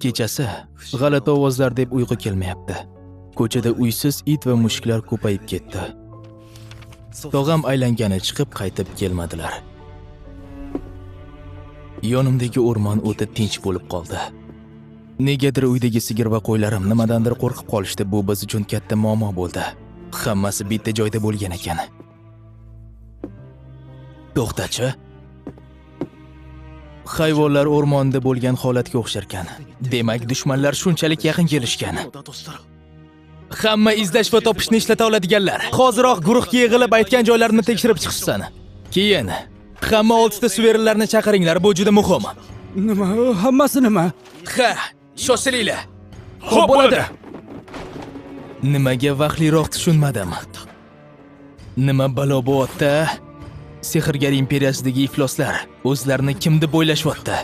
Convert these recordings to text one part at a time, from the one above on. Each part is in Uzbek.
Kechasi g'alati ovozlar deb uyqu kelmayapti. Ko'chada uysiz it va mushuklar ko'payib ketdi. Tog'am aylangani chiqib qaytib kelmadilar. Yonimdagi o'rmon o'ta tinch bo'lib qoldi. Negadir uydagi sigir va qo'ylarim nimadandir qo'rqib qolishdi. Bu biz uchun katta muammo bo'ldi. Hammasi bitta joyda bo'lgan ekan. To'xtachi. Hayvonlar o'rmonda bo'lgan holatga o'xsharkan. Demak, dushmanlar shunchalik yaqin kelishgan. Hamma izlash va topishni ishlata oladiganlar hoziroq guruhga yig'ilib aytgan joylarini tekshirib chiqishsin. Keyin hamma 6 ta suverenlarni chaqiringlar, bu juda muhim. Nima? Hammasi nima? Ha, shoshilinglar. Xo'p bo'ladi. Nimaga vaqtliroq tushunmadim. Nima balo bo'lyapti? Sehrgar imperiyasidagi ifloslar o'zlarini kim deb o'ylashyapti?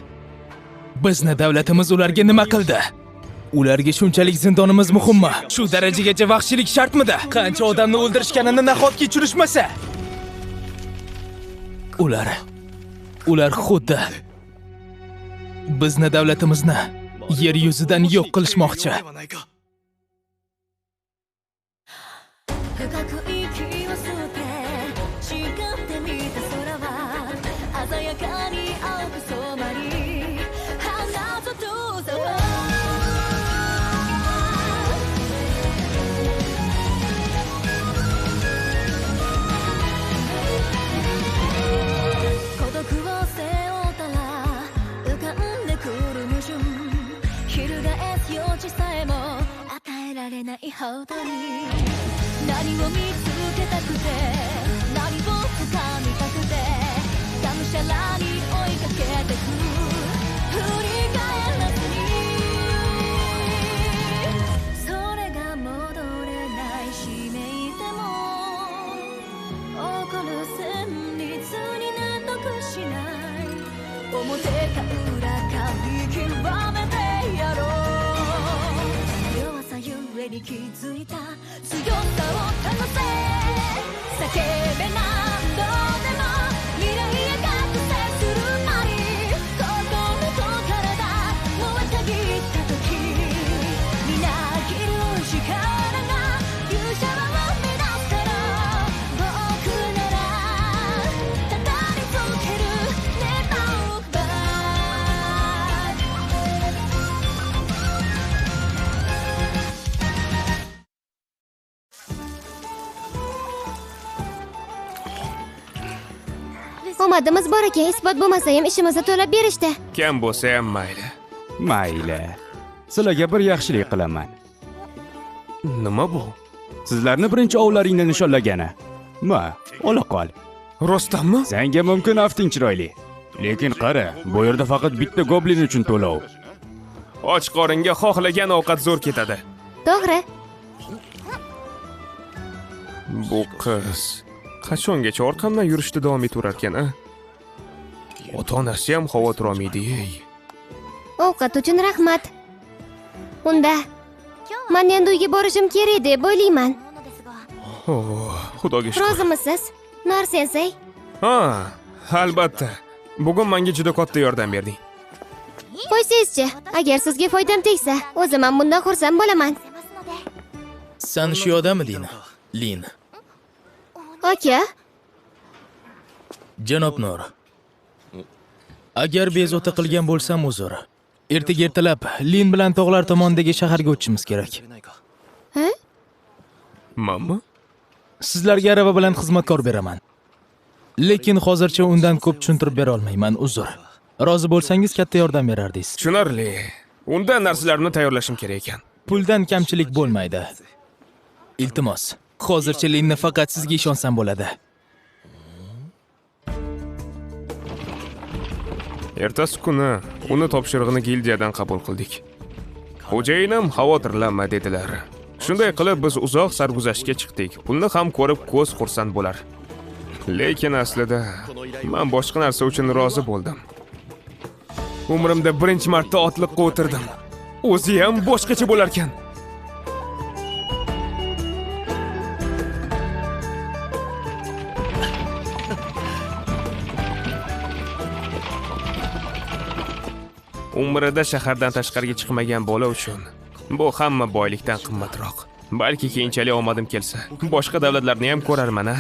Bizni davlatimiz ularga nima qildi? Ularga shunchalik zindonimiz muhimmi? Shu darajagacha vahshiylik shartmidi? Qancha odamni o'ldirishganini nahotki tushunishmasa? Ular xuddi bizni davlatimizni yer yuzidan yo'q qilishmoqchi. Omadimiz bor ekan, isbot bo'lmasa ham ishimizni to'lab berishdi. Kam bo'lsa ham mayli. Mayli. Sizlarga bir yaxshilik qilaman. Nima bu? Sizlarni birinchi ovlaringni nishonlagani. Ma, ola qol. Rostdanmi? Senga mumkin afting chiroyli. Lekin qara, bu yerda faqat bitta goblin uchun to'lov. Och qoringa xohlagan ovqat zo'r ketadi. To'g'ri. Bu qiz qachongacha orqamdan yurishda davom etaverarkan, a? Ota-onasi ham xavotir olmaydi, ey. Ovqat uchun rahmat. Unda men endi uyga borishim kerak deb o'ylayman. Oh, Xudoga shukr. Rozimisiz, Nor sensey? Ha, albatta. Bugun menga juda katta yordam berding. Qo'ysangizchi, agar sizga foydam tegsa, o'zim ham bundan xursand bo'laman. San shu yodamiding, Lin? Aka. Janob Nor. Agar bezovta qilgan bo'lsam uzr. Ertaga ertalab Lin bilan tog'lar tomondagi shaharga o'tishimiz kerak. Ha? Mamma? Sizlarga arava bilan xizmatkor beraman. Lekin hozircha undan ko'p tushuntirib bera olmayman, uzr. Rozi bo'lsangiz katta yordam berardingiz. Tushunarli. Unda narsalarni tayyorlashim kerak ekan. Puldan kamchilik bo'lmaydi. Iltimos, hozircha Linni faqat sizga ishonsam bo'ladi. Ertasi kuni uni topshirig'ini gildiyadan qabul qildik. Xo'jayinim xavotirlanma dedilar. Shunday qilib biz uzoq sarguzashtga chiqdik. Pulni ham ko'rib ko'z xursand bo'lar. Lekin aslida men boshqa narsa uchun rozi bo'ldim. Umrimda birinchi marta otliqqa o'tirdim. O'zi ham boshqacha bo'larkan. Umrida shahardan tashqariga chiqmagan bola uchun bu hamma boylikdan qimmatroq. Balki keyinchalik omadim kelsa, boshqa davlatlarni ham ko'rarman, a?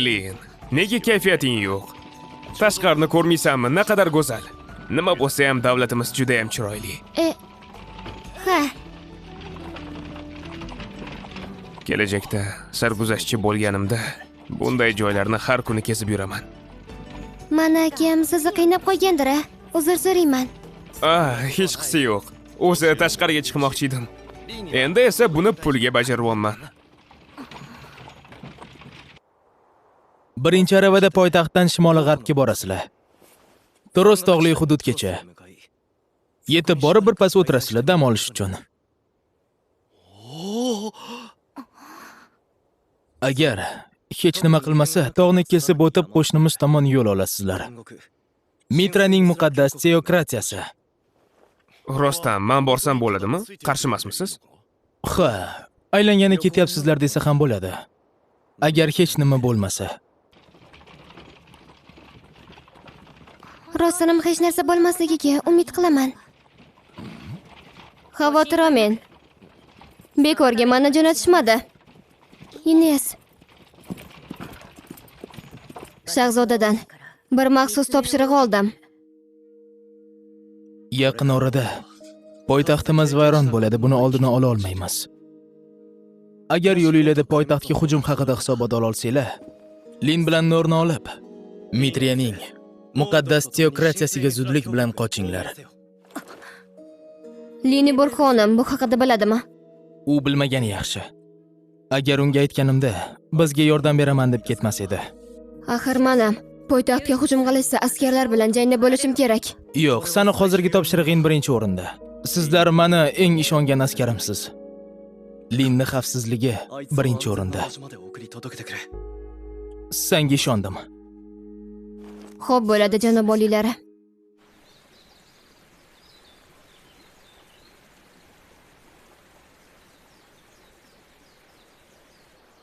Lin, nega kayfiyating yo'q? Tashqarini ko'rmaysanmi? Naqadar go'zal. Nima bo'lsa ham davlatimiz juda ham chiroyli. Ha. Kelajakda sarguzashtchi bo'lganimda bunday joylarni har kuni kesib yuraman. Mana akam sizni qiynab qo'ygandir, a? Uzr so'rayman. Hech qisi yo'q. O'zi tashqariga chiqmoqchi edim. Endi esa buni pulga bajaryapman. Birinchi aravada poytaxtdan shimoli-g'arbga borasizlar. Toros tog'li hududgacha. Yetib borib bir pas o'tirasizlar dam olish uchun. Agar hech nima qilmasa, tog'ni kesib o'tib qo'shnimiz tomon yo'l olasizlar. Mitraning muqaddas teokratiyasi. Rostdan, men borsam bo'ladimi? Qarshi emasmisiz? Ha, aylangani ketyapsizlar desa ham bo'ladi. Agar hech nima bo'lmasa. Rostdan ham hech narsa bo'lmasligiga umid qilaman. Xavotir olmang. Bekorga meni jo'natishmadi. Ines. Shahzodadan bir maxsus topshiriq oldim. Yaqin orada poytaxtimiz vayron bo'ladi, buni oldini ola olmaymiz. Agar yo'linglarda poytaxtga hujum haqida hisobot ola olsanglar, Lin bilan Norni olib, Mitriyaning muqaddas teokratiyasiga zudlik bilan qochinglar. Lini Burxonim bu haqida biladimi? U bilmagani yaxshi. Agar unga aytganimda, bizga yordam beraman deb ketmas edi. Axir mana poytaxtga hujum qilishsa askarlar bilan jangda bo'lishim kerak. Yo'q, sani hozirgi topshirig'ing birinchi o'rinda. Sizlar meni eng ishongan askarimsiz. Linni xavfsizligi birinchi o'rinda. Senga ishondim. Xo'p bo'ladi, janob oliylari.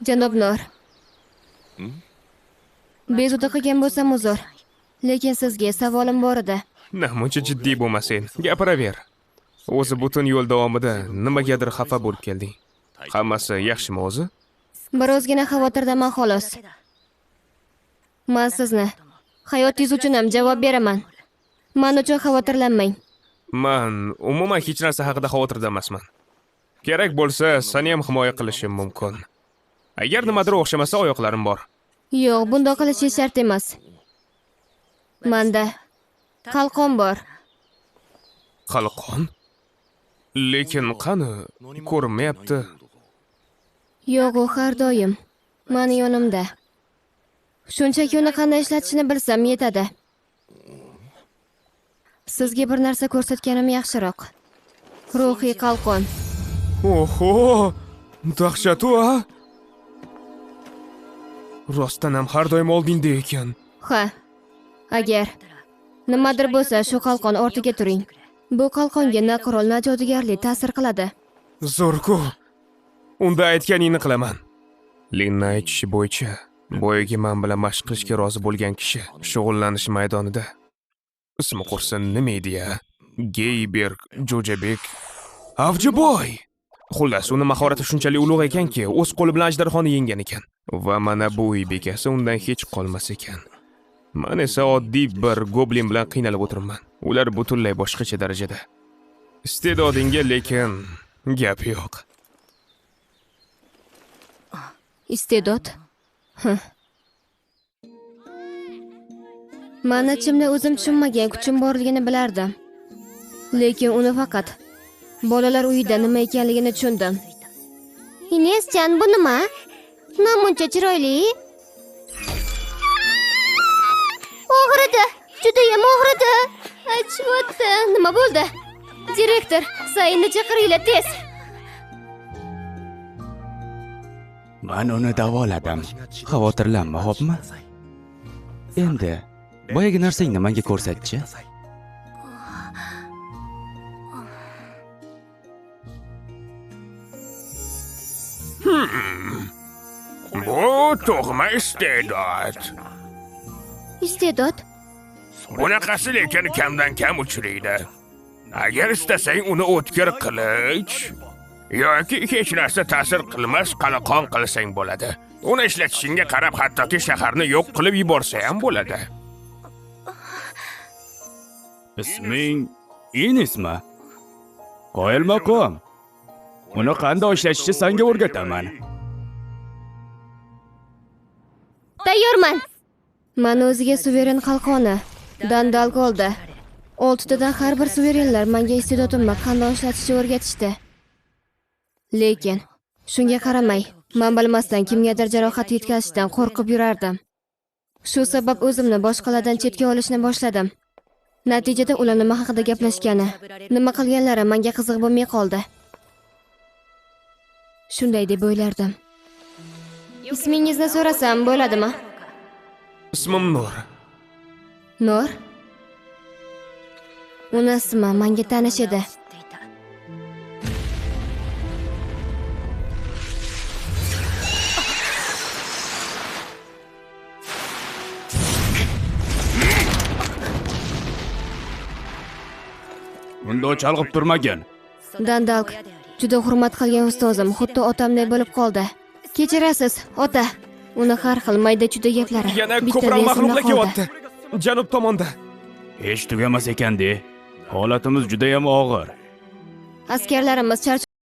Janob Nor. Bezovta qilgan bo'lsam uzr. Lekin sizga savolim bor edi. Namuncha jiddiy bo'lmasang, gapiraver. O'zi butun yo'l davomida nimagadir xafa bo'lib kelding. Hammasi yaxshimi o'zi? Birozgina xavotirdaman xolos. Men sizni hayotingiz uchun ham javob beraman. Men uchun xavotirlanmang. Men umuman hech narsa haqida xavotirda emasman. Kerak bo'lsa, seni ham himoya qilishim mumkin. Agar nimadir o'xshamasa, oyoqlarim bor. Yo'q, bundoq qilish shart emas. Menda qalqon bor. Qalqon? Lekin qani, ko'rinmayapti. Yo'q, u har doim meni yonimda. Shunchaki uni qanday ishlatishni bilsam yetadi. Sizga bir narsa ko'rsatganim yaxshiroq. Ruhiy qalqon. Oho, dahshat-u, a? Rostdan ham har doim oldingda ekan. Ha. Agar nimadir bo'lsa, shu qalqon ortiga turing. Bu qalqonga na qurol, na jodugarlik ta'sir qiladi. Zo'r-ku. Unda aytganingni qilaman. Linna aytishi bo'yicha, boyagi men bilan mashq qilishga rozi bo'lgan kishi shug'ullanish maydonida. Ismi qursin nima edi ya? Geyberg, Jo'jabek, Avjiboy. Xullas, uni mahorati shunchalik ulug' ekanki, o'z qo'li bilan ajdarhoni yenggan ekan. Va mana bu uy bekasi undan hech qolmas ekan. Men esa oddiy bir goblin bilan qiynalib o'tiribman. Ular butunlay boshqacha darajada. Iste'dodingga lekin gap yo'q. Iste'dod? Mani ichimda o'zim tushunmagan kuchim borligini bilardim. Lekin uni faqat bolalar uyida nima ekanligini tushundim. Inesjan, bu nima? Namuncha chiroyli. Og'ridi, judayam og'ridi. Aytishyapti, nima bo'ldi? Direktor, Sainni chaqiringlar tez. Men uni davoladim. Xavotirlanma, xo'pmi? Endi boyagi narsangni menga ko'rsatchi. Bu tug'ma iste'dod. Iste'dod? Bunaqasi lekin kamdan kam uchraydi. Agar istasang uni o'tkir qilich yoki hech narsa ta'sir qilmas qalqon qilsang bo'ladi. Uni ishlatishingga qarab hattoki shaharni yo'q qilib yuborsa ham bo'ladi. Isming Inismi? Qoyil maqom. Uni qanday ishlatishni senga o'rgataman. Tayyorman. Mani o'ziga suveren qalqoni Dandalk oldi. 6tadan har bir suverenlar menga iste'dodimni qanday ishlatishni o'rgatishdi. Lekin shunga qaramay, men bilmasdan kimgadir jarohat yetkazishdan qo'rqib yurardim. Shu sabab o'zimni boshqalardan chetga olishni boshladim. Natijada ular nima haqida gaplashgani, nima qilganlari menga qiziq bo'lmay qoldi. Shunday deb o'ylardim. Ismingizni so'rasam bo'ladimi? Ismim Nur. Nur? Uni ismi menga tanish edi. Unda chalg'ib turmagin. Dandalk juda hurmat qilgan ustozim, xuddi otamday bo'lib qoldi. Kechirasiz, ota. Uni har xil mayda-chuyda gaplari. Yana ko'proq maxluqlar kelyapti. Janub tomonda. Hech tugamas ekan-de. Holatimiz juda ham og'ir. Askarlarimiz charch